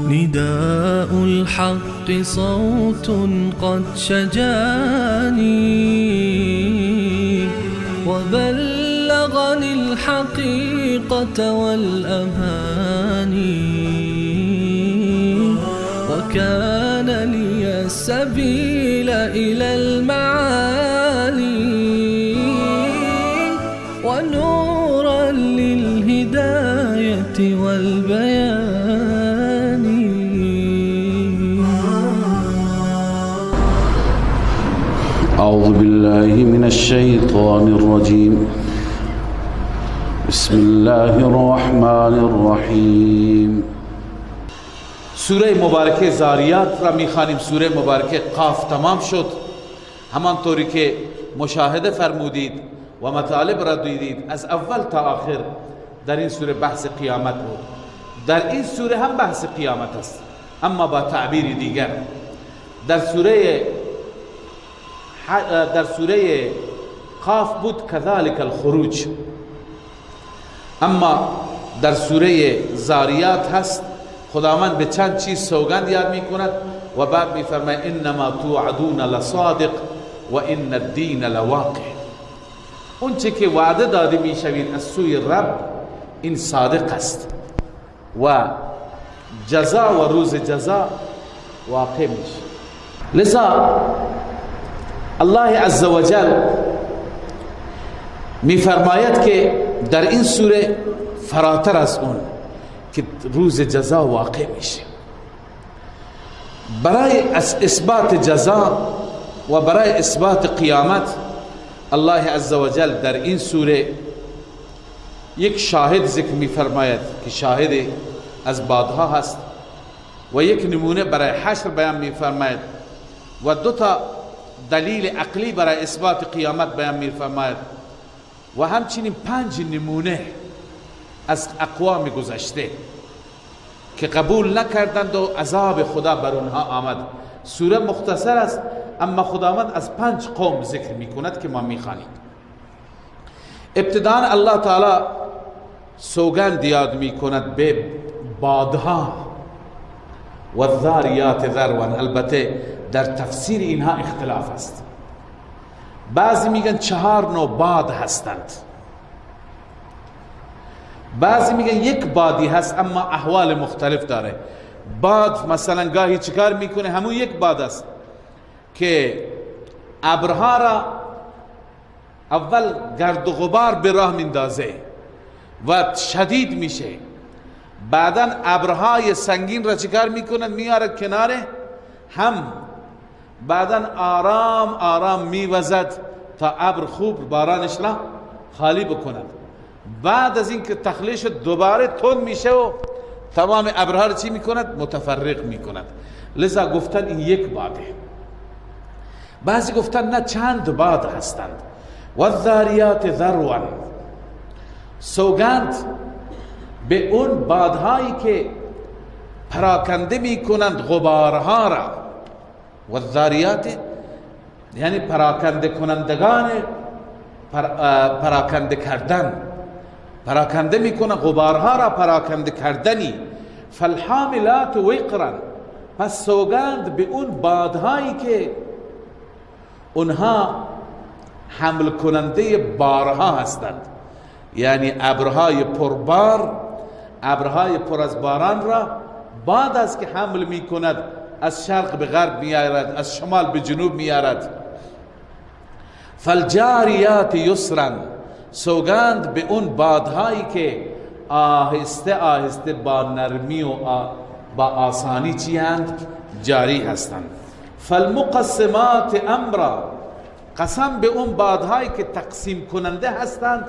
نداء الحق صوت قد شجاني وبلغني الحقيقة والأماني وكان لي السبيل إلى المعالي ونورا للهداية والبيان. أعوذ بالله من الشيطان الرجيم. بسم الله الرحمن الرحیم. سوره مبارکه ذاریات را میخوانیم. سوره مبارکه قاف تمام شد. همانطوری که مشاهده فرمودید و مطالب را دیدید، از اول تا آخر در این سوره بحث قیامت بود. در این سوره هم بحث قیامت است، اما با تعبیر دیگر. در سوره قاف بود کذالک الخروج، اما در سوره ذاریات هست خداوند به چند چیز سوگند یاد میکند و بعد میفرماید انما توعدون لصادق و ان الدین لواقع. اون چه که وعده داده میشوید از سوی رب این صادق است و جزا و روز جزا واقع میشه. لذا الله عزوجل میفرماید که در این سوره فراتر از اون که روز جزا واقع میشه، برای اثبات جزا و برای اثبات قیامت الله عزوجل در این سوره یک شاهد ذکر میفرماید که شاهد از بادها هست و یک نمونه برای حشر بیان میفرماید و دو تا دلیل عقلی برای اثبات قیامت بیان میفرماید و همچنین 5 نمونه از اقوام گذشته که قبول نکردند و عذاب خدا بر اونها آمد. سوره مختصر است، اما خداوند از 5 قوم ذکر میکند که ما میخوانیم. ابتداء الله تعالی سوگند یاد میکند به بادها و الذاریات ذروا. البته در تفسیر اینها اختلاف است. بعضی میگن 4 نوع باد هستند، بعضی میگن یک بادی هست اما احوال مختلف داره. باد مثلا گاهی چیکار میکنه؟ همون یک باد است که ابرها را اول گرد و غبار به راه میندازه و شدید میشه، بعدا ابرهای سنگین را چیکار میکنن؟ میاره کنار هم، بعدا آرام آرام میوزد تا ابر خوب بارانش را خالی بکند. بعد از اینکه تخلیه شد دوباره تند میشه و تمام ابرها را چی میکند؟ متفرق میکند. لذا گفتن این یک باده. بعضی گفتن نه، چند باد هستند. والذاریات ذروا، سوگند به اون بادهایی که پراکنده میکنند غبارها را. والذاریات یعنی پراکنده کنندگان، پراکنده کردن، پراکنده میکنه غبارها را، پراکنده کردنی. فالحاملات وقرا، پس سوگند به اون بادهایی که اونها حمل کننده بارها هستند، یعنی ابرهای پربار، ابرهای پر از باران را باد است که حمل میکند، از شرق به غرب میارد، از شمال به جنوب میارد. فالجاریات یسرا، سوگند به اون بادهایی که آهسته آهسته با نرمی و با آسانی چی هند؟ جاری هستند. فالمقسمات امرا، قسم به اون بادهایی که تقسیم کننده هستند،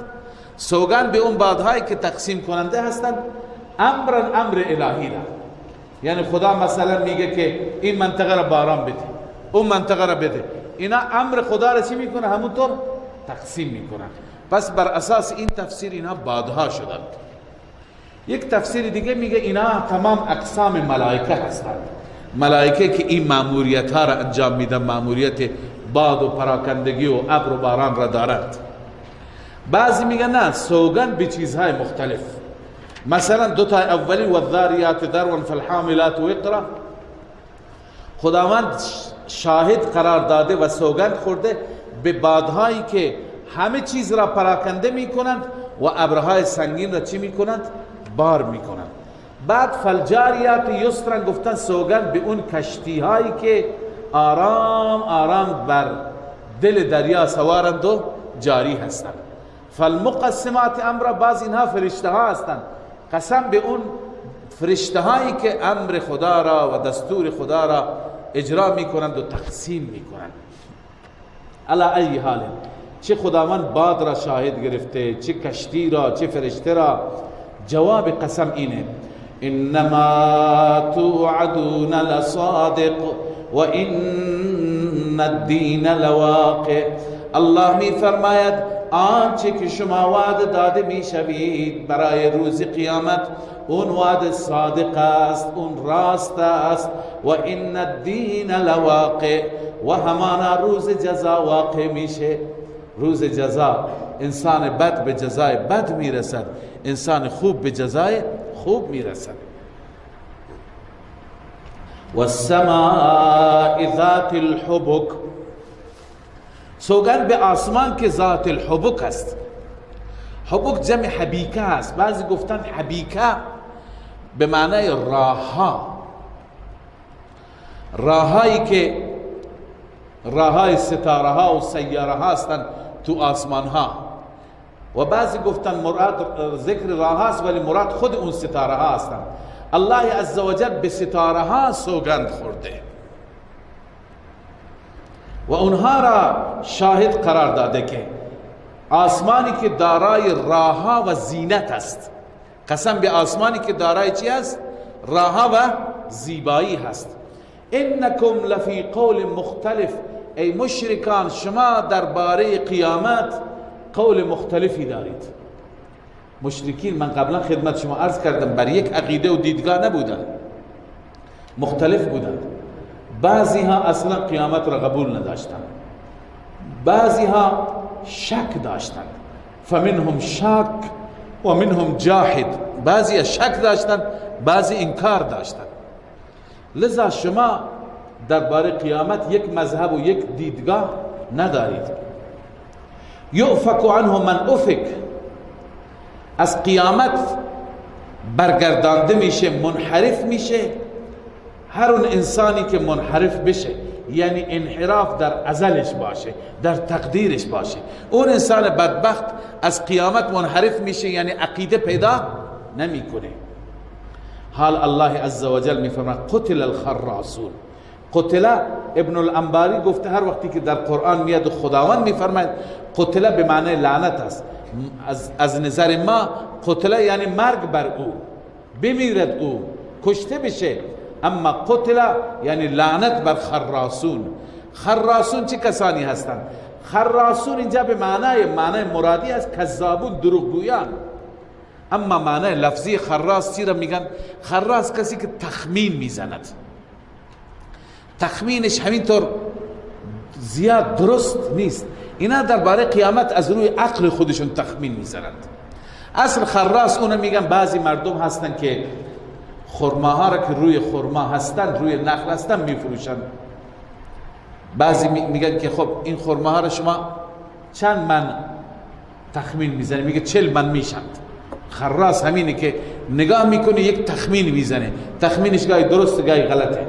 سوگند به اون بادهایی که تقسیم کننده هستند. امرا امر الهی را. یعنی خدا مثلا میگه که این منطقه را باران بده، اون منطقه را بده، اینا امر خدا را چی میکنه؟ همونطور تقسیم میکنن. پس بر اساس این تفسیر اینا بادها شدند. یک تفسیر دیگه میگه اینا تمام اقسام ملائکه هستند، ملائکه که این ماموریت ها را انجام میدن، ماموریت باد و پراکندگی و ابر و باران را دارند. بعضی میگن نه، سوگند به چیزهای مختلف، مثلا دو تا اولی والذاریات ذروا فالحاملات وقرا، خداوند شاهد قرار داده و سوگند خورده به بادهایی که همه چیز را پراکنده میکنند و ابرهای سنگین را چی میکنند؟ بار میکنند. بعد فالجاریات یسرا گفتن سوگند به اون کشتی هایی که آرام آرام بر دل دریا سوارند و جاری هستند. فالمقسمات امرا، بعض اینها فرشته ها هستند، قسم به اون فرشته هایی که امر خدا را و دستور خدا را اجرا میکنند و تقسیم میکنند. علی ای حال، چه خداوند باد را شاهد گرفته، چه کشتی را، چه فرشته را، جواب قسم اینه: انما توعدون لصادق و ان الدین لواقع. الله می فرماید آنچه که شما وعده داده می شوید برای روز قیامت، اون وعده صادق است، اون راست است. و ان الدین لواقع، و همانا روز جزا واقع میشه. روز جزا انسان بد به جزای بد میرسد، انسان خوب به جزای خوب میرسد. والسماء ذات الحبک، سوگند به آسمان که ذات الحبک است. حبک جمع حبیکه است. بعضی گفتن حبیکه به معنای راهها، راههایی که راههای ستاره ها و سیاره ها هستند تو آسمان ها. و بعضی گفتن مراد ذکر راه هست ولی مراد خود اون ستاره ها هستند. الله عزوجل به ستاره ها سوگند خورده و اونها را شاهد قرار داده که آسمانی که دارای راهها و زینت است. قسم به آسمانی که دارای چی است؟ راهها و زیبایی هست. انکم لفی قول مختلف، ای مشرکان شما درباره قیامت قول مختلفی دارید. مشرکین من قبلا خدمت شما عرض کردم بر یک عقیده و دیدگاه نبودن، مختلف بودند. بعضی ها اصلا قیامت را قبول نداشتند، بعضی ها شک داشتند. فمنهم شاک و منهم جاحد، بعضی شک داشتند، بعضی انکار داشتند. لذا شما درباره قیامت یک مذهب و یک دیدگاه ندارید. یؤفک عنه من افک، از قیامت برگردانده میشه، منحرف میشه هر اون انسانی که منحرف بشه، یعنی انحراف در ازلش باشه، در تقدیرش باشه. اون انسان بدبخت از قیامت منحرف میشه، یعنی عقیده پیدا نمیکنه. حال الله عزوجل میفرماید قتل الخراسون. قتل، ابن الانباری گفته هر وقتی که در قرآن میاد خداوند میفرماید قتل به معنی لعنت است. از نظر ما قتل یعنی مرگ بر او، بمیرد او، کشته بشه. اما قتل یعنی لعنت بر خراسون. خراسون چه کسانی هستند؟ خراسون اینجا به معنای مرادی است کذابون، دروغگویان. اما معنای لفظی خراس چی را میگن؟ خراس کسی که تخمین میزند، تخمینش همینطور زیاد درست نیست. اینا درباره قیامت از روی عقل خودشون تخمین میزنند. اصل خراس اونو میگن بعضی مردم هستن که خرماها را که روی خرما هستن، روی نخل هستن، میفروشن. بعضی میگن که خب این خرماها را شما چند من تخمین میزنی؟ میگه 40 من میشند. خراس همینه که نگاه میکنه یک تخمین میزنه، تخمینش گاهی درست گاهی غلطه.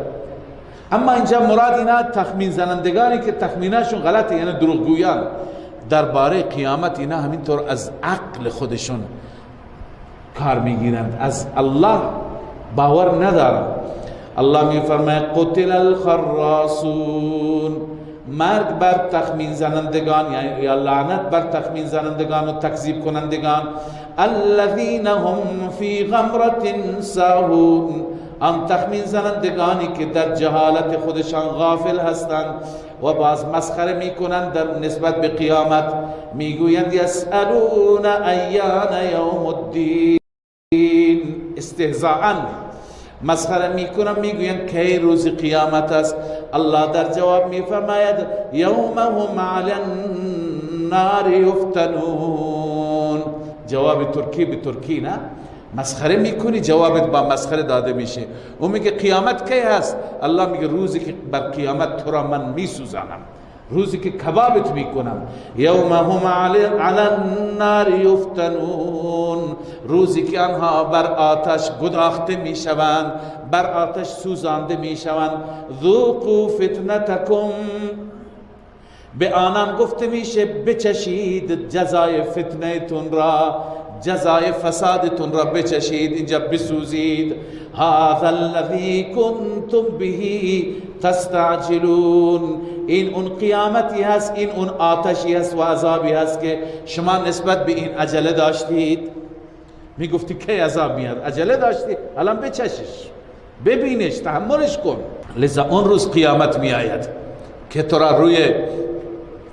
اما اینجا مراد اینا تخمین زنندگانی که تخمیناشون غلطه، یعنی دروغگویان. درباره قیامت اینا همینطور از عقل خودشون کار میگیرند، از الله باور ندارند. الله میفرماید قتل الخراسون، مرگ بر تخمین زنندگان، یا لعنت بر تخمین زنندگان و تکذیب کنندگان. الذین هم فی غمرة ساهون، آن تخمین زنندگانی که در جهالت خودشان غافل هستند و باز مسخره میکنند در نسبت به قیامت. میگویند یسألون ایان یوم الدین، استهزاء مسخره میکنند، میگویند کی روز قیامت است. الله در جواب میفرماید یوم هم علی النار یفتنون. جواب ترکی به ترکی نه، مسخره میکنی جوابت با مسخره داده میشه. او میگه قیامت کی هست؟ الله میگه روزی که بر قیامت تو را من میسوزانم، روزی که کبابت میکنم. یوم هم علی النار یفتنون، روزی که آنها بر آتش گداخته میشوند، بر آتش سوزانده میشوند. ذوقوا فتنتکم، به آنان گفته میشه بچشید جزای فتنه تون را، جزای فسادتون را بچشید، اینجا بسوزید. هذا الذی کنتم به تستعجلون، این اون قیامتی هست، این اون آتشی هست و عذابی هست که شما نسبت به این عجله داشتید. میگفتی کی عذاب میاد، عجله داشتی، الان بچشش، ببینش، تحملش کن. لذا اون روز قیامت میآید که تو را روی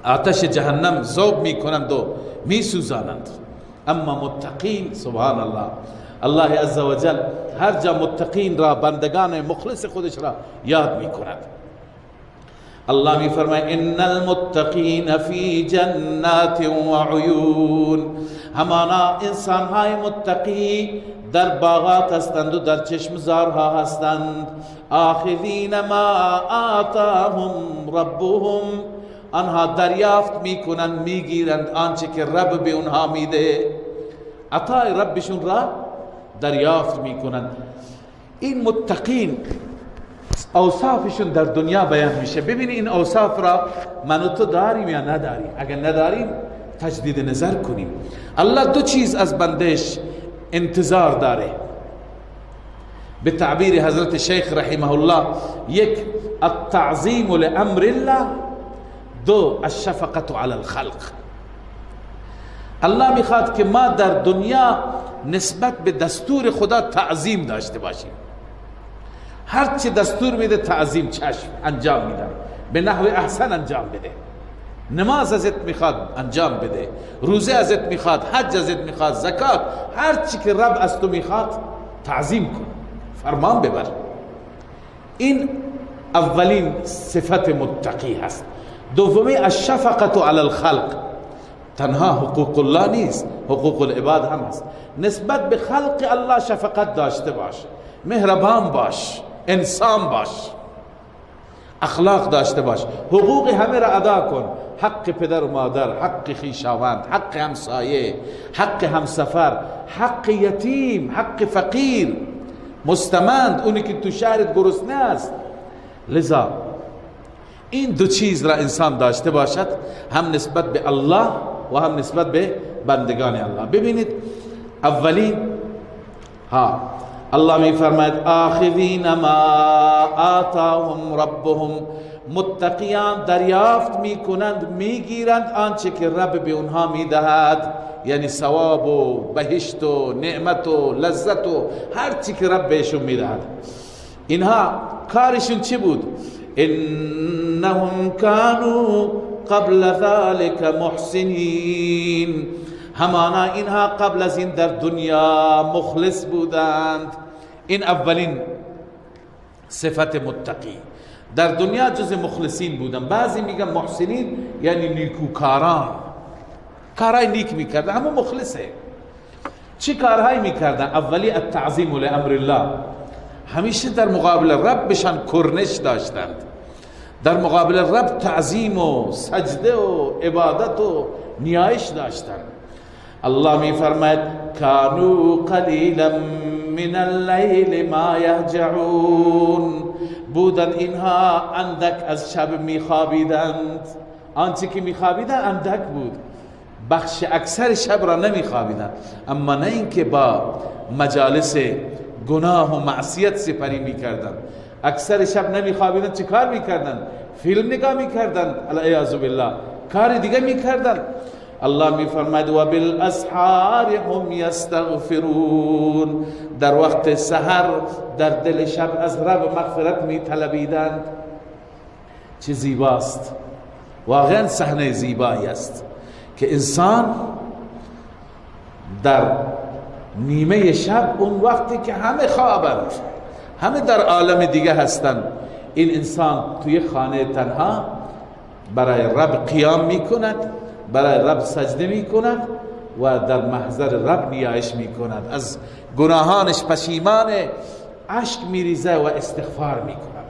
آتش جهنم ذوب میکنند و میسوزانند. اما متقین، سبحان الله، الله عزوجل هر جا متقین را، بندگان مخلص خودش را یاد میکند. الله میفرماید ان المتقین فی جنات و عیون، همانا انسانهای متقی در باغات هستند و در چشمزارها هستند. آخذین ما آتاهم ربهم، آنها دریافت میکنند، میگیرند آنچه که رب به اونها میده، عطای ربشون را دریافت میکنند. این متقین اوصافشون در دنیا بیان میشه. ببینی این اوصاف را من و تو داریم یا نداریم؟ اگر نداریم تجدید نظر کنیم. الله دو چیز از بندش انتظار داره. به تعبیر حضرت شیخ رحمه الله، یک التعظیم لامر الله، دو الشفقة علی الخلق. الله میخواد که ما در دنیا نسبت به دستور خدا تعظیم داشته باشیم. هر چه دستور میده تعظیم، چشم انجام میدم، به نحو احسن انجام بده. نماز ازت میخواد انجام بده، روزه ازت میخواد، حج ازت میخواد، زکات، هر چی که رب از تو میخواد تعظیم کن، فرمان ببر. این اولین صفت متقی هست. دومی الشفقة علی الخلق، تنها حقوق الله نیست، حقوق العباد هم هست. نسبت به خلق الله شفقت داشته باش، مهربان باش، انسان باش، اخلاق داشته باش، حقوق همه را ادا کن، حق پدر و مادر، حق خویشاوند، حق همسایه، حق همسفر، حق یتیم، حق فقیر، مستمند، اونی که تو شهرت گرسنه است. لذا این دو چیز را انسان داشته باشد، هم نسبت به الله و هم نسبت به بندگان الله. ببینید اولین ها الله می فرماید آخذین ما آتاهم ربهم، متقیان دریافت می کنند، می گیرند آنچه که رب به اونها می دهد، یعنی ثواب و بهشت و نعمت و لذت و هر چی که رب بهشون می دهد. اینها کارشون چی بود؟ انهم كانوا قبل ذلك محسنین، همانا اینها قبل از این در دنیا مخلص بودند. این اولین صفت متقی، در دنیا جز مخلصین بودند. بعضی میگن محسنین یعنی نیکوکاران، کارهای نیک میکردن، همون مخلصه. چی کارهایی میکردن؟ اولی التعظیم لامر الله، همیشه در مقابل ربشان کرنش داشتند، در مقابل رب تعظیم و سجده و عبادت و نیایش داشتند. الله می فرماید کانوا قلیلا من اللیل ما یهجعون، بودن اینها اندک از شب میخوابیدند. آنچه که میخوابیدند اندک بود، بخش اکثر شب را نمیخوابیدند. اما نه اینکه با مجالس گناه و معصیت سپری میکردند، اکثر شب نمیخوابیدند. چه کار میکردند؟ فیلم نگاه میکردند، العیاذ بالله، کار دیگه میکردند. الله می فرماید و بالاسحار هم یستغفرون، در وقت سحر در دل شب از رب مغفرت می طلبیدند. چه زیباست، واقعا صحنه زیبایی است که انسان در نیمه شب، اون وقتی که همه خوابند، همه در عالم دیگه هستند، این انسان توی خانه تنها برای رب قیام میکند، برای رب سجده میکند و در محضر رب نیایش میکند، از گناهانش پشیمان، اشک میریزه و استغفار میکند.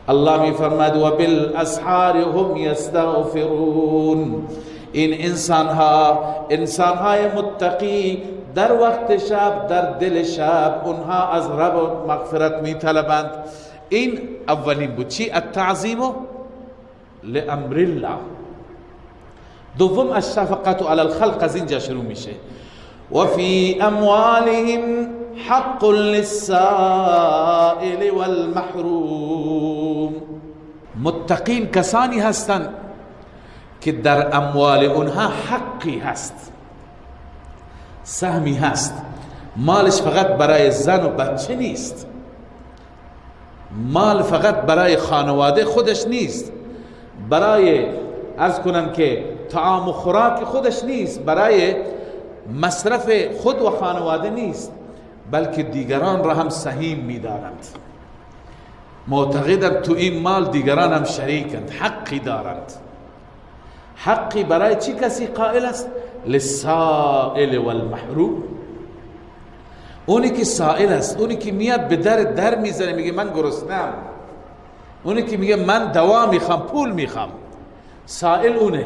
الله میفرماد و بالاسحار هم یستغفرون. این انسانها، انسانهای متقی، در وقت شب، در دل شب، اونها از رب مغفرت میطلبند. این اولین بود، چی؟ التعظیم لامر الله. دوم الشفقة علی الخلق، از اینجا شروع میشه. و فی اموالهم حق للسائل والمحروم. متقین کسانی هستند که در اموال اونها حقی هست، سهمی هست. مالش فقط برای زن و بچه نیست، مال فقط برای خانواده خودش نیست، برای عرض کنم که طعام و خوراک خودش نیست، برای مصرف خود و خانواده نیست، بلکه دیگران را هم سهیم می‌دارند. معتقدند تو این مال دیگران هم شریکند، حقی دارند. حقی برای چی کسی قائل است؟ للسائل والمحروم. اونی که سائل است، اونی که میاد به در میزنه میگه من گرسنم، اونی که میگه من دوا میخوام، پول میخوام، سائل اونه.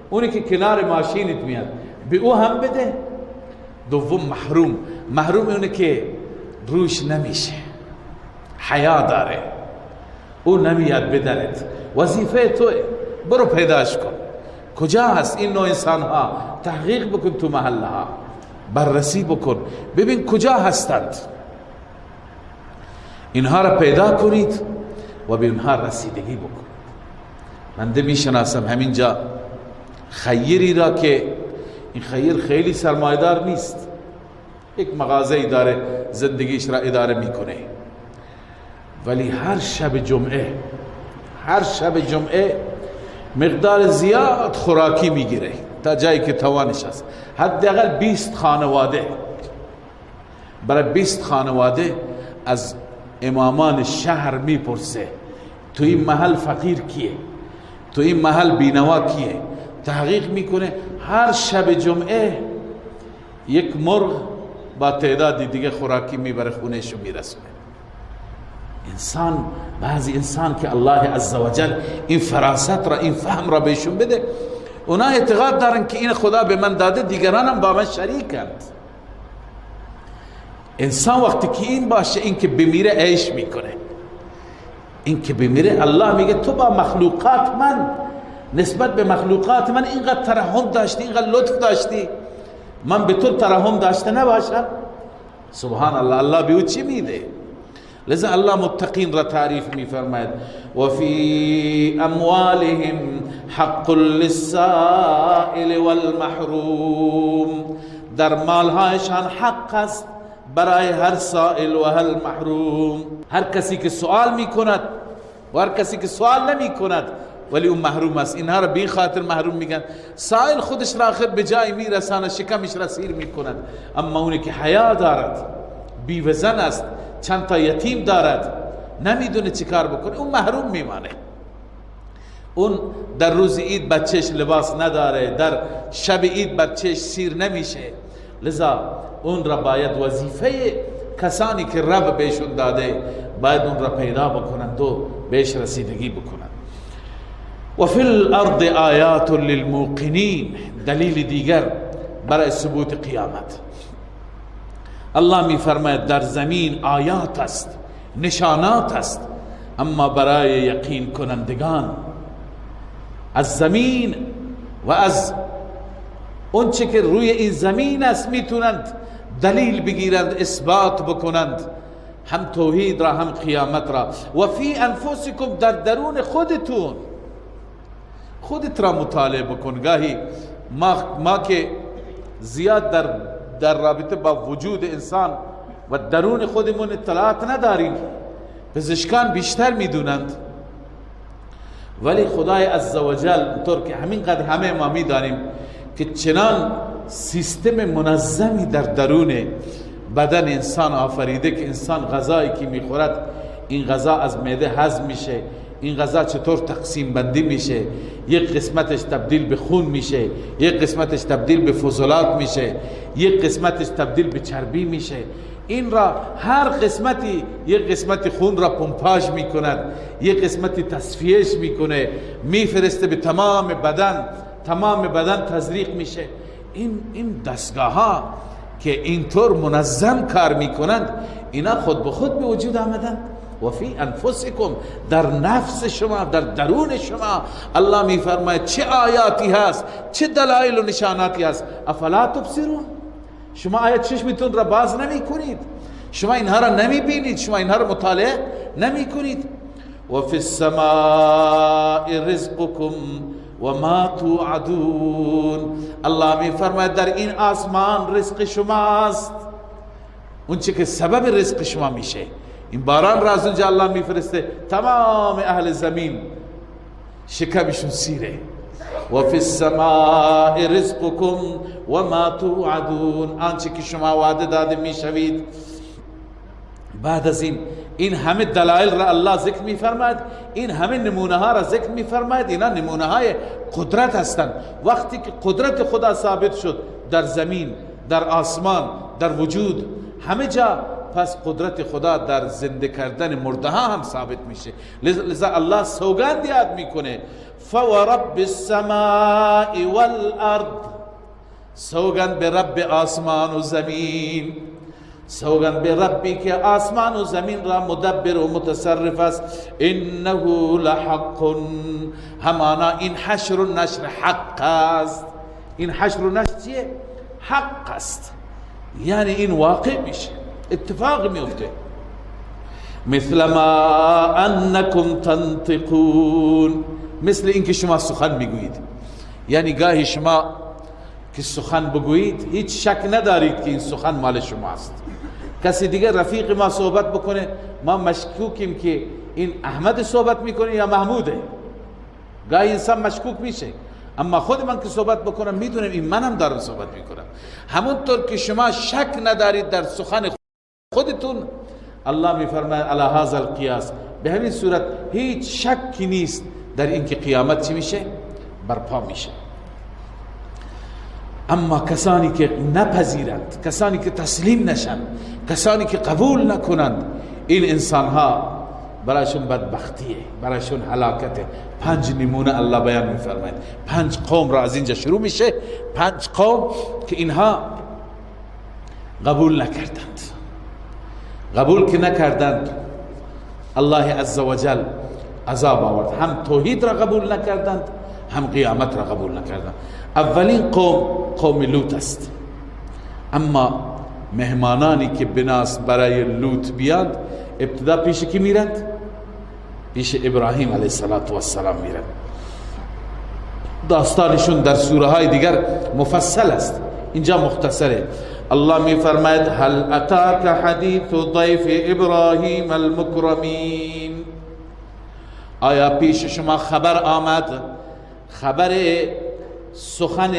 اونی که کنار ماشینت میاد به او هم بده. دوم محروم، محروم اونه که روش نمیشه، حیا داره، او نمیاد به درت، وظیفه توه، برو پیداش کن کجا هست. این نوع انسان ها تحقیق بکن تو محله ها، بررسی بکن، ببین کجا هستند، اینها را پیدا کنید و به اینها رسیدگی بکنید. من ده میشناسم همینجا خیری را که این خیر خیلی سرمایدار نیست، یک مغازه‌ای داره، زندگیش را اداره میکنه، ولی هر شب جمعه، هر شب جمعه مقدار زیاد خوراکی میگیره تا جایی که توانش هست. حداقل 20 خانواده، برای 20 خانواده از امامان شهر میپرسه تو این محل فقیر کیه، تو این محل بینوا کیه، تحقیق میکنه. هر شب جمعه یک مرغ با تعداد دیگه خوراکی میبره خونهش و میرسونه. انسان، بعضی انسان که الله عزوجل این فراست را، این فهم را بهشون بده، اونا اعتقاد دارن که این خدا به من داده، دیگران هم با من شریکند. انسان وقتی که این باشه، این که بمیره عیش میکنه، این که بمیره الله میگه تو با مخلوقات من، نسبت به مخلوقات من اینقدر ترحم داشتی، اینقدر لطف داشتی، من به تو ترحم داشته نباشم؟ سبحان الله، الله به او چی میده؟ لذا الله متقین را تعریف میفرماید و فی اموالهم حق للسائل والمحروم. در مالهایشان حق است برای هر سائل و هر محروم. هر کسی که سوال میکند و هر کسی که سوال نمیکند ولی اون محروم است. اینها را بی خاطر محروم میگن. سائل خودش را آخر به جای میرساند، شکمش را سیر میکند. اما اونی که حیا دارد، بیوزن است، چند تا یتیم دارد، نمیدونه چی کار بکنه، اون محروم میمانه. اون در روز عید بچهش لباس نداره، در شب عید بچهش سیر نمیشه. لذا اون را باید وظیفه کسانی که رب بهشون داده، باید اون را پیدا بکنند و بهش رسیدگی بکنند. و فی الارض آیات للموقنین، دلیل دیگر برای ثبوت قیامت. الله می فرماید در زمین آیات است، نشانات است، اما برای یقین کنندگان. از زمین و از اون چه که روی این زمین است میتونند دلیل بگیرند، اثبات بکنند، هم توحید را هم قیامت را. و فی انفسکم، در درون خودتون، خودت را مطالعه بکن. گاهی ما که زیاد در رابطه با وجود انسان و درون خودمون اطلاعات نداریم، پزشکان بیشتر میدونند، ولی خدای عزوجل طور که همین قدر همه ما میدانیم که چنان سیستم منظمی در درون بدن انسان آفریده که انسان غذایی که میخورد این غذا از معده هضم میشه، این غذا چطور تقسیم بندی میشه، یک قسمتش تبدیل به خون میشه، یک قسمتش تبدیل به فضلات میشه، یک قسمتش تبدیل به چربی میشه. این را هر قسمتی، یک قسمت خون را پمپاژ میکند، یک قسمتی تصفیهش میکنه، میفرسته به تمام بدن، تمام بدن تزریق میشه. این دستگاه ها که اینطور منظم کار میکنند، اینا خود به خود به وجود آمدند. و فی انفسکم، در نفس شما، در درون شما الله میفرماید چه آیاتی هست، چه دلایل و نشاناتی هست. افلا تبصرون، شما آیا چشمتون را باز نمی کنید؟ شما اینها را نمی بینید؟ شما اینها را مطالعه نمی کنید؟ و فی السماء رزقکم و ما توعدون، الله می فرماید در این آسمان رزق شماست، اون چه که سبب رزق شما میشه. این باران را از اونجا الله میفرسته، تمام اهل زمین شکمشون سیره. و فی السماء رزقکم و ما توعدون، آنچه که شما وعده داده میشوید. بعد از این همه دلایل را الله ذکر میفرماید، این همه نمونه ها را ذکر میفرماید. اینا نمونه های قدرت هستند. وقتی که قدرت خدا ثابت شد در زمین، در آسمان، در وجود، همه جا، پس قدرت خدا در زنده کردن مرده ها هم ثابت میشه. لذا الله سوگند یاد میکنه، فورب السماء والارض، سوگند به رب آسمان و زمین، سوگند به ربی که آسمان و زمین را مدبر و متصرف است. انه لحق، همانا این حشر و نشر حق است. این حشر و نشر چیه؟ حق است، یعنی این واقع میشه، اتفاق میفته. مثل ما انکم تنطقون، مثل اینکه شما سخن میگویید. یعنی گاهی شما که سخن بگویید هیچ شک ندارید که این سخن مال شما است. کسی دیگه رفیق ما صحبت بکنه، ما مشکوکیم که این احمد صحبت میکنه یا محموده. گاهی انسان مشکوک میشه، اما خود من که صحبت بکنم میدونم این منم دارم صحبت میکنم. همونطور که شما شک ندارید در سخن خودتون، الله میفرماید علی هذا القیاس، به همین صورت هیچ شکی نیست در اینکه قیامت چی میشه؟ برپا میشه. اما کسانی که نپذیرند، کسانی که تسلیم نشند، کسانی که قبول نکنند، این انسانها برایشون بدبختیه، برایشون هلاکته. 5 نمونه الله بیان میفرماید. 5 قوم را از اینجا شروع میشه، 5 قوم که اینها قبول نکردند. قبول که نکردند، الله عزوجل عذاب آورد. هم توحید را قبول نکردند، هم قیامت را قبول نکردند. اولین قوم، قوم لوط است. اما مهمانانی که بناس برای لوط بیاند، ابتدا پیش کی میرند؟ پیش ابراهیم علیه السلام میرند. داستانشون در سوره های دیگر مفصل است، اینجا مختصره. الله می فرماید هل اتاک حدیث ضیف ابراهیم المکرمین، آیا پیش شما خبر آمد، خبر سخن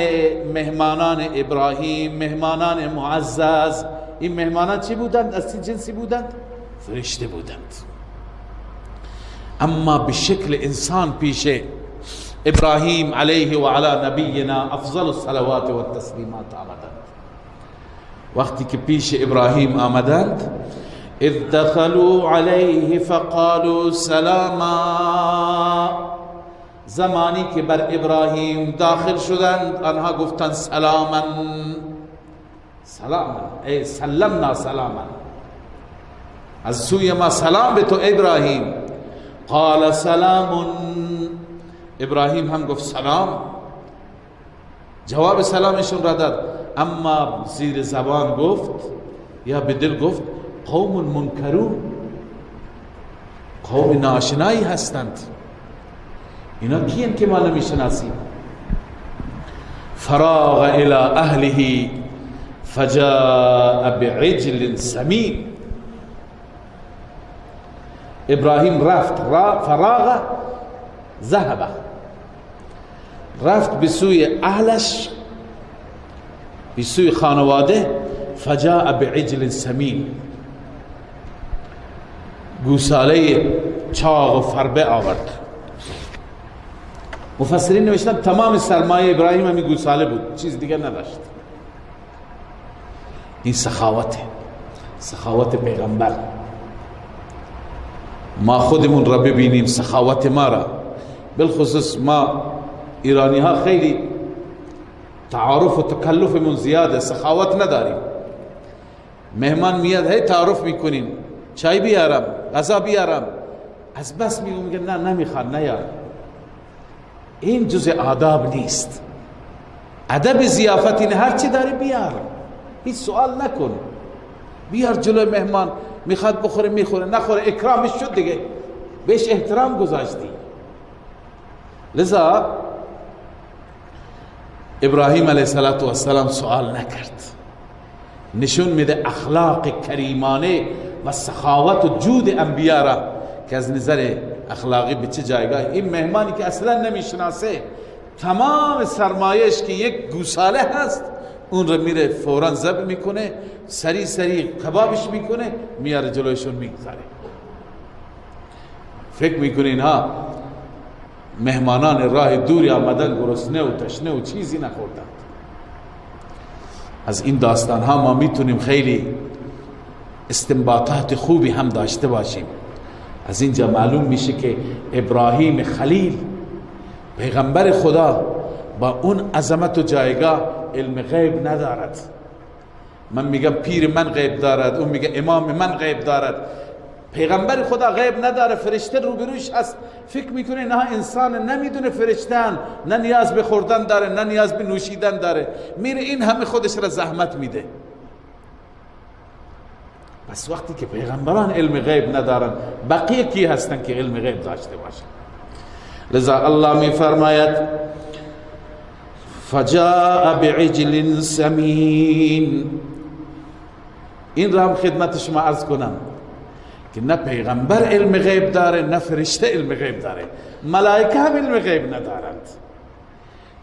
مهمانان ابراهیم، مهمانان معزز. این مهمانان چی بودند؟ از چه جنسی بودند؟ فرشته بودند، اما به شکل انسان پیش ابراهیم علیه و علی نبینا افضل الصلوات و التسلیمات آمدند. وقتی که پیش ابراهیم آمدند، اذ دخلوا علیه فقالوا سلاما، زمانی که بر ابراهیم داخل شدند آنها گفتند سلاما، سلاما، ای سلمنا سلاما، از سوی ما سلام به تو ابراهیم. قال سلام، ابراهیم هم گفت سلام، جواب سلامشون را داد، اما زیر زبان گفت یا به دل گفت قوم منکرون، قوم ناشنایی هستند، اینا کیان که ما نمیشناسیم. فراغ الى اهله فجاء بعجل سمین. ابراهیم رفت، فراغ ذهب، رفت به سوی اهلش، به سوی خانواده. فجاء بعجل سمین، گوساله چاق و فربه آورد. مفسرین نوشتن تمام سرمایه ابراهیم همی گوساله بود، چیز دیگه نداشت. این سخاوته، سخاوت پیغمبر. ما خودمون را ببینیم سخاوت ما را، بالخصوص ما ایرانی ها خیلی تعارف و تکلفمون زیاده، سخاوت نداریم. مهمان میاد هی تعارف میکنیم، چای بیارم، غذا بیارم، از بس میگه نه نمیخواد، نیار. این جزء آداب نیست. ادب ضیافت اینه هر چی داری بیار، هیچ سوال نکن، بیار جلوی مهمان، میخواد بخوره میخوره، نخوره اکرامش شد دیگه، بهش احترام گذاشتی. لذا ابراهیم علیه السلام سوال نکرد. نشون میده اخلاق کریمانه و سخاوت و جود انبیا را که از نظر اخلاقی به چه جایگاه. این مهمانی که اصلا نمیشناسه، تمام سرمایش که یک گوساله هست، اون رو میره فورا ذبح میکنه، سری سری کبابش میکنه، میاره جلویشون میگذاره. فکر میکنه اینها مهمانان راه دوری آمدن، گرسنه و تشنه و چیزی نخوردند. از این داستان ها ما میتونیم خیلی استنباطات خوبی هم داشته باشیم. از اینجا معلوم میشه که ابراهیم خلیل پیغمبر خدا با اون عظمت و جایگاه علم غیب ندارد. من میگم پیر من غیب دارد، اون میگه امام من غیب دارد. پیغمبر خدا غیب نداره، فرشته روبروش هست، فکر میکنه نه انسان نمیدونه فرشتن، نه نیاز به خوردن داره، نه نیاز به نوشیدن داره، میره این همه خودش را زحمت میده. پس وقتی که پیغمبران علم غیب ندارن، بقیه کی هستن که علم غیب داشته باشن؟ لذا الله می فرماید فجاء بعجل سمین. این را هم خدمت شما عرض کنم که نه پیغمبر علم غیب داره، نه فرشته علم غیب داره، ملائکه هم علم غیب ندارند.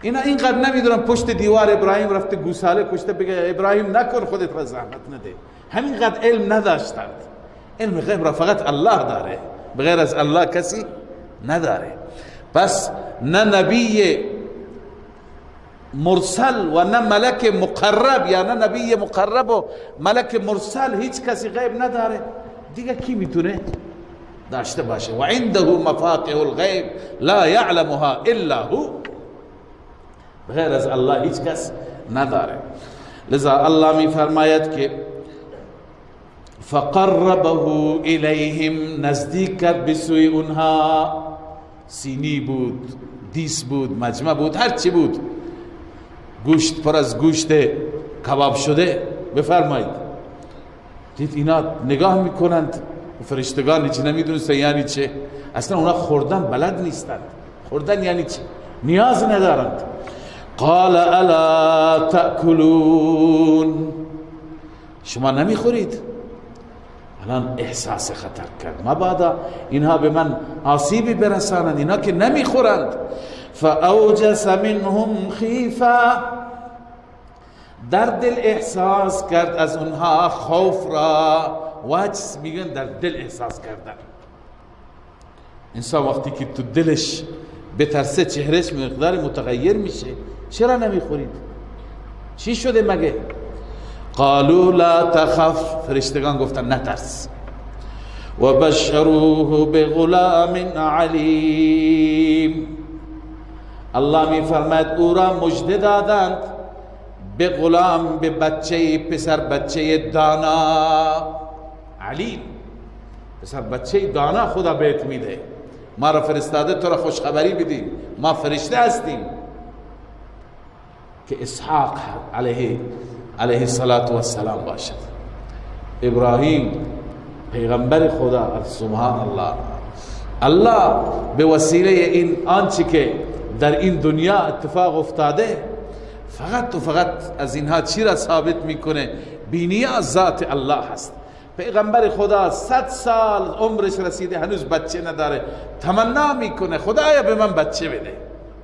اینا اینقدر نمیدونن پشت دیوار ابراهیم رفته گوساله کشته، بگه ابراهیم نکن خودت را زحمت نده. همینقدر علم نداشتند. علم غیب را فقط الله داره، بغیر از الله کسی نداره. پس نه نبی مرسل و نه ملک مقرب، یا نه نبی مقرب و ملک مرسل، هیچ کسی غیب نداره. دیگه کی میتونه داشته باشه؟ و عنده مفاتیح الغیب لا یعلمها الا هو، غیر از الله هیچ کس نداره. لذا الله می فرماید که فقربه الیهم، نزدیک کرد به سوی اونها. سینی بود، دیس بود، مجمع بود، هر چی بود، گوشت پر از گوشت کباب شده. بفرمایید دید اینا نگاه میکنند، فرشتگان چی نمیدونستن یعنی چه، اصلا اونا خوردن بلد نیستند، خوردن یعنی چه، نیاز ندارند. قال الا تأکلون، شما نمیخورید. الان احساس خطر کرد، مبادا اینها به من آسیبی برسانند، اینا که نمیخورند. فاوجس منهم خیفه، در دل احساس کرد از اونها خوف را. وجس میگن در دل احساس کردن. انسان وقتی که تو دلش بترسه چهرهش مقدار متغیر میشه. چرا نمیخورید؟ چی شده مگه؟ قالوا لا تخف، فرشتگان گفتن نترس. و بشروه بغلام علیم، الله می فرماید او را مژده دادند به غلام، به بچه، پسر بچه دانا. علیم، پسر بچه دانا خدا بهت میده. ما را فرستاده تو را خوشخبری بدیم، ما فرشته هستیم. که اسحاق علیه الصلاة والسلام باشد. ابراهیم پیغمبر خدا، سبحان الله، الله به وسیله این آنچه که در این دنیا اتفاق افتاده فقط و فقط از اینها چی را ثابت میکنه؟ بینیاز ذات الله هست. پیغمبر خدا 100 سال عمرش رسیده، هنوز بچه نداره، تمنا میکنه خدایا به من بچه بده،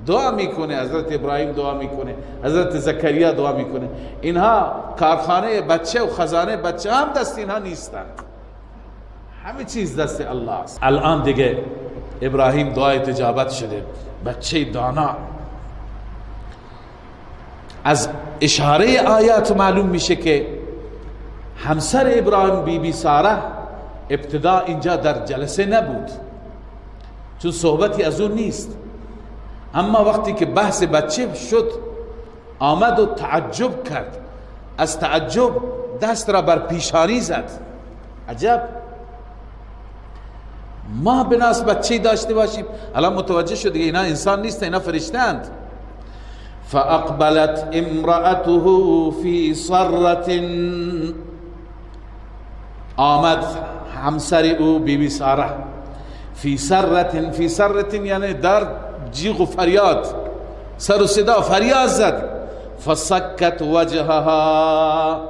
دعا میکنه. حضرت ابراهیم دعا میکنه، حضرت زکریا دعا میکنه. اینها کارخانه بچه و خزانه بچه هم دست اینها نیستند، همه چیز دست الله است. الان دیگه ابراهیم دعای تجابت شده، بچه دانا. از اشاره آیات معلوم میشه که همسر ابراهیم بی بی ساره ابتدا اینجا در جلسه نبود، چون صحبتی از اون نیست. اما وقتی که بحث بچه شد آمد و تعجب کرد، از تعجب دست را بر پیشانی زد. عجب، ما بناس بچه داشته باشیم. الان متوجه شد دیگه اینا انسان نیست، اینا فرشتند. فاقبلت امرأته فی صرة، آمد همسر او بی بی ساره، فی صرة، فی صرة یعنی در جیغ و فریاد، سر و صدا فریاد زد. فسکت وجهها،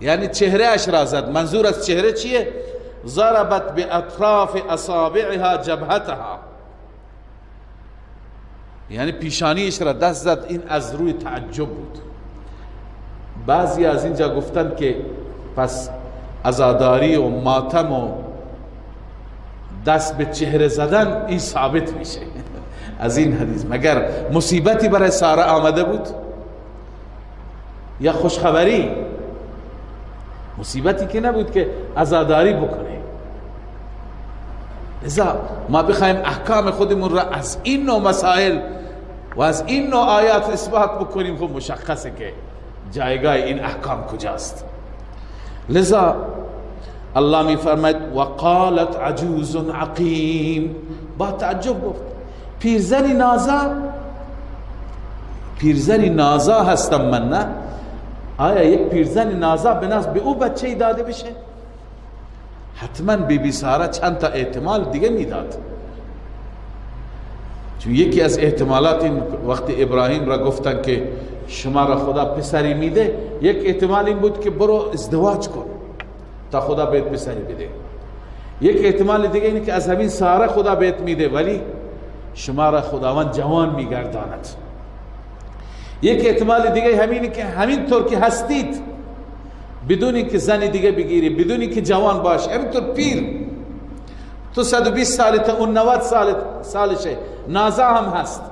یعنی چهره اش را زد. منظور از چهره چیه؟ ضربت باطراف اصابعها جبهتها، یعنی پیشانیش را دست زد. این از روی تعجب بود. بعضی از اینجا گفتند که پس عزاداری و ماتم و دست به چهره زدن این ثابت میشه از این حدیث. مگر مصیبتی برای ساره آمده بود یا خوشخبری؟ مصیبتی که نبود که عزاداری بکنه. لذا ما بخوایم احکام خودمون را از این نوع مسائل و از این نوع آیات اثبات بکنیم، خب مشخصه که جایگاه این احکام کجاست. لذا الله می فرماید وقالت عجوز عقیم، با تعجب گفت پیرزنی نازا، پیرزنی نازا هستم من، نه؟ آیا یک پیرزن نازا به او بچه داده بشه؟ حتما بی بی ساره چند تا احتمال دیگه میداد. چون یکی از احتمالات این وقتی ابراهیم را گفتن که شما را خدا پسری میده، یک احتمال این بود که برو ازدواج کن تا خدا بهت پسری بده. یک احتمال دیگه اینه که از همین ساره خدا بهت میده ولی شما را خداوند جوان میگرداند. یک احتمال دیگه همینه که همینطور که هستید، بدون اینکه زن دیگه بگیری، بدون اینکه جوان باش، همینطور پیر، تو 120 سالته، اون 90 سالشه، نازا هم هست،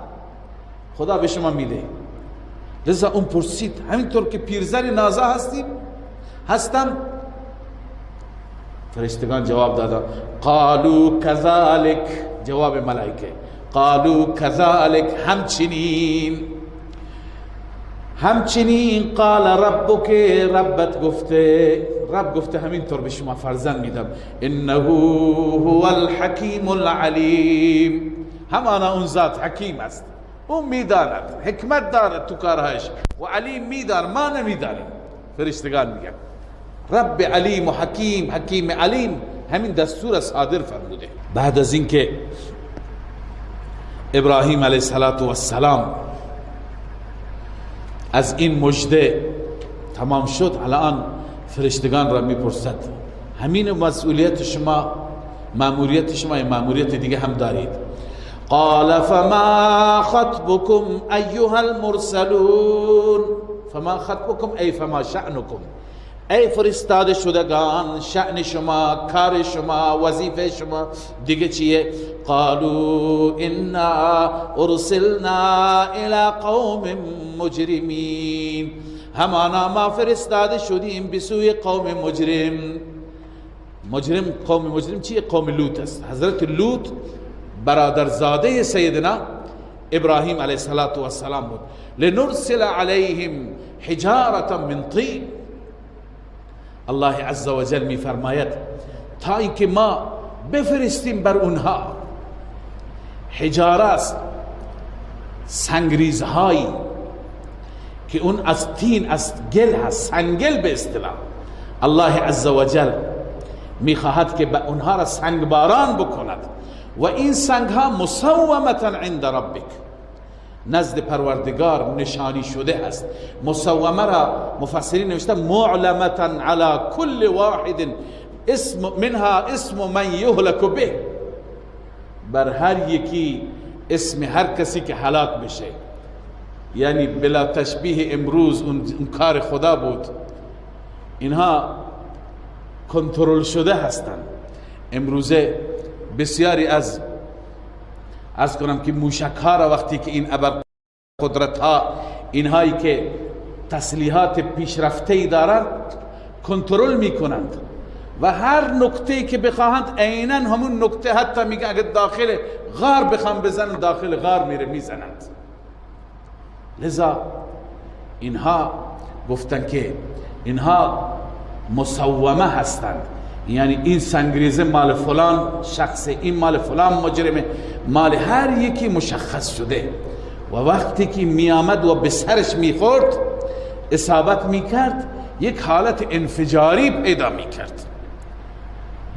خدا به شما میده. لذا اون پرسید همینطور که پیرزن نازا هستیم هستم؟ فرشتگان جواب دادن قالوا کذالک، جواب ملائکه، قالوا کذالک، همچنین، همچنین قال ربک، ربت گفته، رب گفته همینطور به شما فرزند میدم، انه هو الحکیم العلیم، همانا اون ذات حکیم است، اون میداند، حکمت دارد تو کارهایش، و علیم میداند، ما نمیدانیم. فرشتگان میگن رب علیم و حکیم، حکیم علیم، همین دستور صادر فرموده. بعد از اینکه ابراهیم علیه السلام از این مژده تمام شد، الان فرشتگان را میپرسد همین مسئولیت شما، مأموریت شما، یا مأموریت دیگه هم دارید؟ قال فما خطبكم ایها المرسلون، فما خطبكم ای فما شأنكم، ای فرستاده شدگان، شأن شما، کار شما، وظیفه شما دیگه چیه؟ قالوا انا ارسلنا الى قوم مجرمین، همانا ما فرستاده شدیم به سوی قوم مجرم. مجرم، قوم مجرم چیه؟ قوم لوط است. حضرت لوط برادرزاده سیدنا ابراهیم علیه السلام بود. لنرسل علیهم حجارة من طین، الله عز وجل می فرماید تا اینکه ما بفرستیم بر اونها حجاره است، سنگریزهایی که اون از تین، از گل هست، سنگل به اصطلاح. الله عز وجل می خواهد که به اونها را سنگباران بکند و این سنگ ها مسومتا عند ربک، نزد پروردگار نشانی شده است. مسومه را مفسرین نوشته معلمتا علی کل واحد اسم منها اسم من یهلک به، بر هر یکی اسم هر کسی که هلاک بشه. یعنی بلا تشبیه امروز اون کار خدا بود، اینها کنترل شده هستند. امروزه بسیاری از عرض کنم که موشک ها را وقتی که این ابر قدرت ها، اینهایی که تسلیحات پیشرفته ای دارند، کنترل میکنند و هر نکته که بخواهند عینا همون نکته، حتی میگه اگه داخل غار بخوام بزنن داخل غار میره میزنند. لذا اینها گفتن که اینها مسومه هستند، یعنی این سنگریزه مال فلان شخص، این مال فلان مجرمه، مال هر یکی مشخص شده. و وقتی که میآمد و به سرش میخورد، اصابت میکرد، یک حالت انفجاری پیدا میکرد،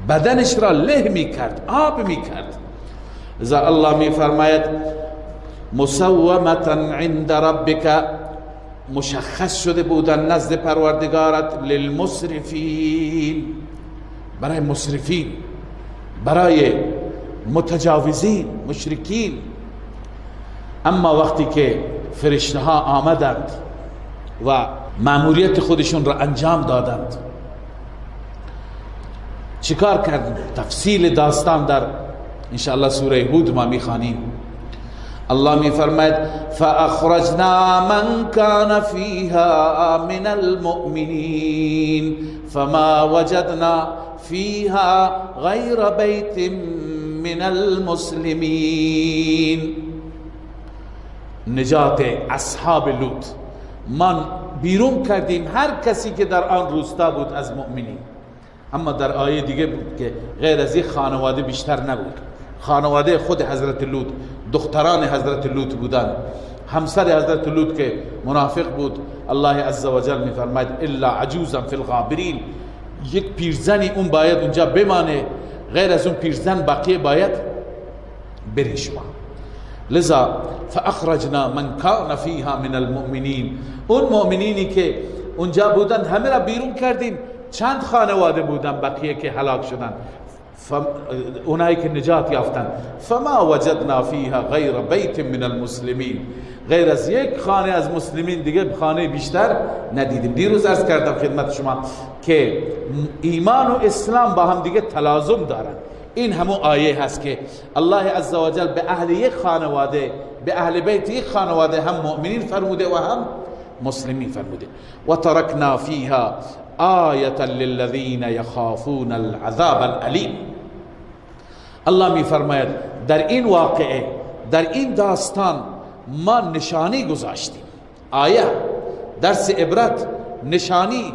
بدنش را له میکرد، آب میکرد. لذا الله میفرماید مسومة عند ربک، مشخص شده بودن نزد پروردگارت، للمسرفین، برای مسرفین، برای متجاوزین، مشرکین. اما وقتی که فرشته ها آمدند و مأموریت خودشون را انجام دادند، چیکار کردند؟ تفصیل داستان در انشاءالله سوره هود ما میخوانیم. الله میفرماید فاخرجنا من كان فيها من المؤمنین فما وجدنا فيها غیر بیت من المسلمین. نجات اصحاب لوط، من بیرون کردیم هر کسی که در آن روستا بود از مؤمنین. اما در آیه دیگه بود که غیر از یک خانواده بیشتر نبود. خانواده خود حضرت لوط، دختران حضرت لوط بودند، همسر حضرت لوط که منافق بود. الله عزوجل میفرماید الا عجوزا فی الغابرین، یک پیرزنی اون باید اونجا بمانه، غیر از اون پیرزن بقیه باید بری شما. لذا فاخرجنا من کان فیها من المؤمنین، اون مؤمنینی که اونجا بودند همه را بیرون کردیم. چند خانواده بودن بقیه که هلاک شدند، اونایی که نجات یافتند. فما وجدنا فیها غیر بیت من المسلمین، غیر از یک خانه از مسلمین دیگه خانه بیشتر ندیدیم. دیروز عرض کردم خدمت شما که ایمان و اسلام با هم دیگه تلازم دارن. این همون آیه هست که الله عزوجل به اهل یک خانواده، به اهل بیت یک خانواده هم مؤمنین فرموده و هم مسلمین فرموده. و ترکنا فیها آیة للذین یخافون العذاب الالیم. الله می فرماید در این واقعه، در این داستان ما نشانی گذاشتیم، آیه، درس عبرت، نشانی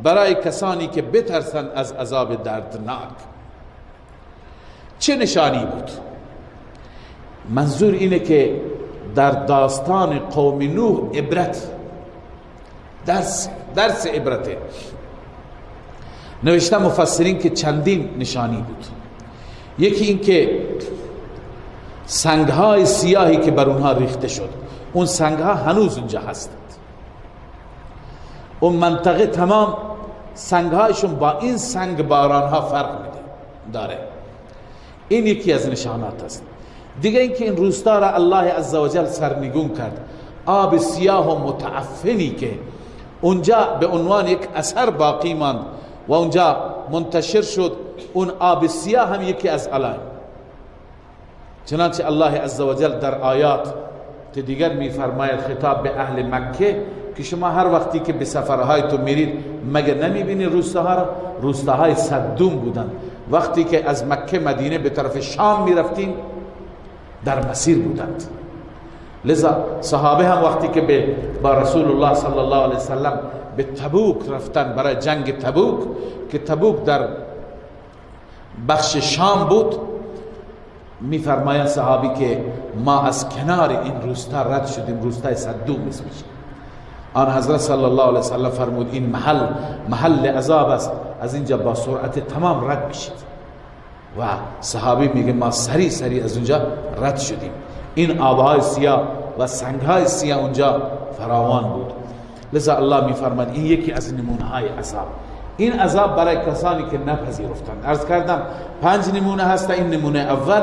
برای کسانی که بترسند از عذاب دردناک. چه نشانی بود؟ منظور اینه که در داستان قوم نوح عبرت، درس عبرته. نوشته مفسرین که چندین نشانی بود. یکی این که سنگهای سیاهی که بر اونها ریخته شد، اون سنگها هنوز اونجا هستند. اون منطقه تمام سنگهایشون با این سنگ بارانها فرق میده داره. این یکی از نشانات است. دیگه اینکه این روستا را الله عزوجل سرنگون کرد، آب سیاه و متعفنی که اونجا به عنوان یک اثر باقی ماند و اونجا منتشر شد، اون آب سیاه هم یکی از علائم. چنانچه الله عزوجل در آیات دیگر میفرماید خطاب به اهل مکه که شما هر وقتی که به سفرهای تو میرید مگر نمیبینید روستاها را؟ روستاهای صدوم بودند. وقتی که از مکه مدینه به طرف شام میرفتیم در مسیر بودند. لذا صحابه هم وقتی که با رسول الله صلی الله علیه وسلم به تبوک رفتن برای جنگ تبوک، که تبوک در بخش شام بود، میفرمایند صحابی که ما از کنار این روستا رد شدیم، روستای صدوم اسمش. آن حضرت صلی الله علیه وسلم فرمود این محل محل عذاب است، از اینجا با سرعت تمام رد بشید. و صحابی میگه ما سری سری از اونجا رد شدیم. این آبهای سیاه و سنگهای سیاه اونجا فراوان بود. لذا الله میفرماد این یکی از نمونه های عذاب. این عذاب برای کسانی که نپذیرفتند. عرض کردم 5 نمونه هست. این نمونه اول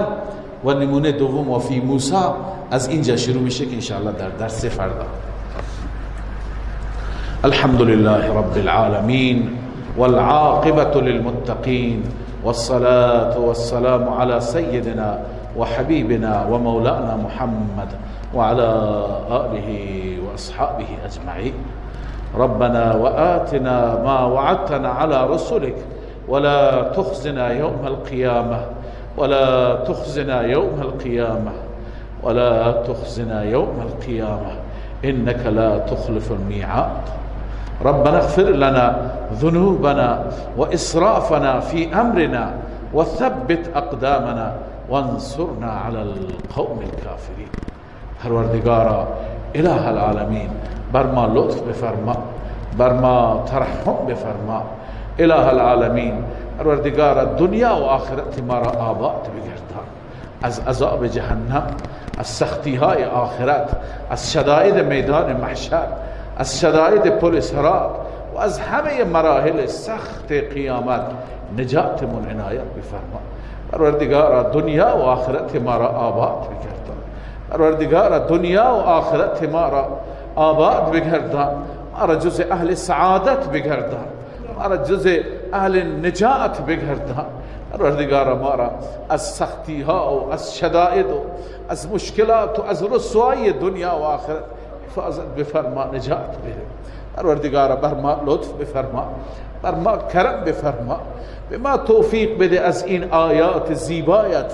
و نمونه دوم و فی موسی از اینجا شروع میشه که انشاءالله در درس فردا. الحمد لله رب العالمین والعاقبة للمتقین والصلاة والسلام على سيدنا وحبيبنا ومولانا محمد وعلى آله وأصحابه أجمعين. ربنا وآتنا ما وعدتنا على رسلك ولا تخزنا يوم القيامة ولا تخزنا يوم القيامة ولا تخزنا يوم القيامة إنك لا تخلف الميعاد. ربنا اغفر لنا ذنوبنا وإسرافنا في أمرنا وثبت أقدامنا وانصرنا على القوم الكافرين. پروردگارا اله العالمین، بر ما لطف بفرما، بر ما ترحم بفرما. اله العالمین، پروردگارا دنیا و آخرت ما را آباد بگردان، از عذاب جهنم، از سختی های آخرت، از شدائد میدان محشر، از شدائد پل صراط و از همه مراحل سخت قیامت نجاتمون عنایت بفرما. پروردگارا دنیا و آخرت ما را آباد بگردان. پروردگارا دنیا و آخرت ما را آباد بگردان، ما را جز اهل سعادت بگردان، ما را جز اهل نجات بگردان. پروردگارا ما را از سختی ها و از شدائد و از مشکلات و از رسوایی دنیا و آخرت حفاظت بفرما، نجات بده. پروردگارا بر ما لطف بفرما، بر ما کرم بفرما، به ما توفیق بده از این آیات زیبایت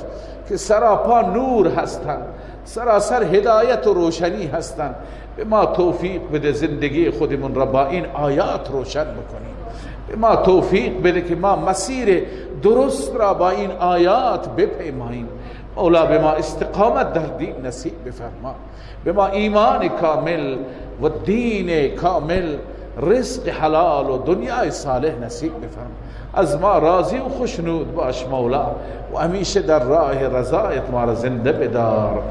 که سراپا نور هستند، سراسر هدایت و روشنی هستند. به ما توفیق بده زندگی خودمون را با این آیات روشن بکنیم. به ما توفیق بده که ما مسیر درست را با این آیات بپیماییم. مولا به ما استقامت در دین نصیب بفرما، به ما ایمان کامل و دین کامل، رزق حلال و دنیای صالح نصیب بفرما. از ما راضی و خوشنود باش مولا و همیشه در راه رضایت ما را زنده بدار.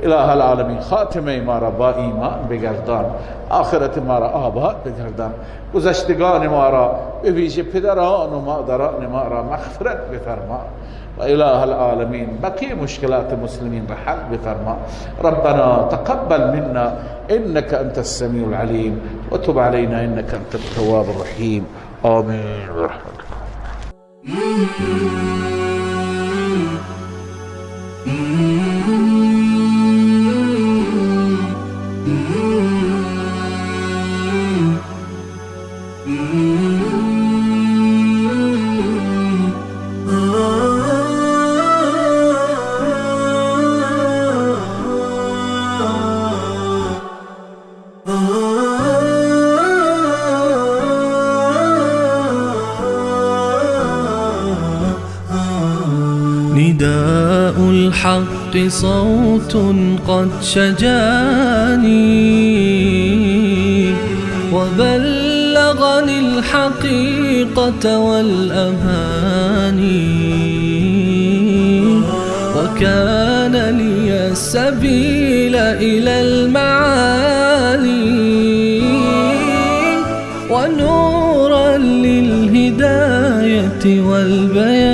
اله العالمین خاتمه ما را با ایمان بگردان، آخرت ما را آباد بگردان، گذشتگان ما را به ویژه پدران و مادران ما را مغفرت بفرما. و اله العالمین بقیه مشکلات مسلمین را حل بفرما. ربنا تقبل منا انك انت السميع العليم وتب علينا انك انت التواب الرحيم. آمین برحمتك. نداء الحق صوت قد شجاني وبلغني الحقيقة والأماني، وكان لي السبيل إلى المعالي ونورا للهداية والبيان.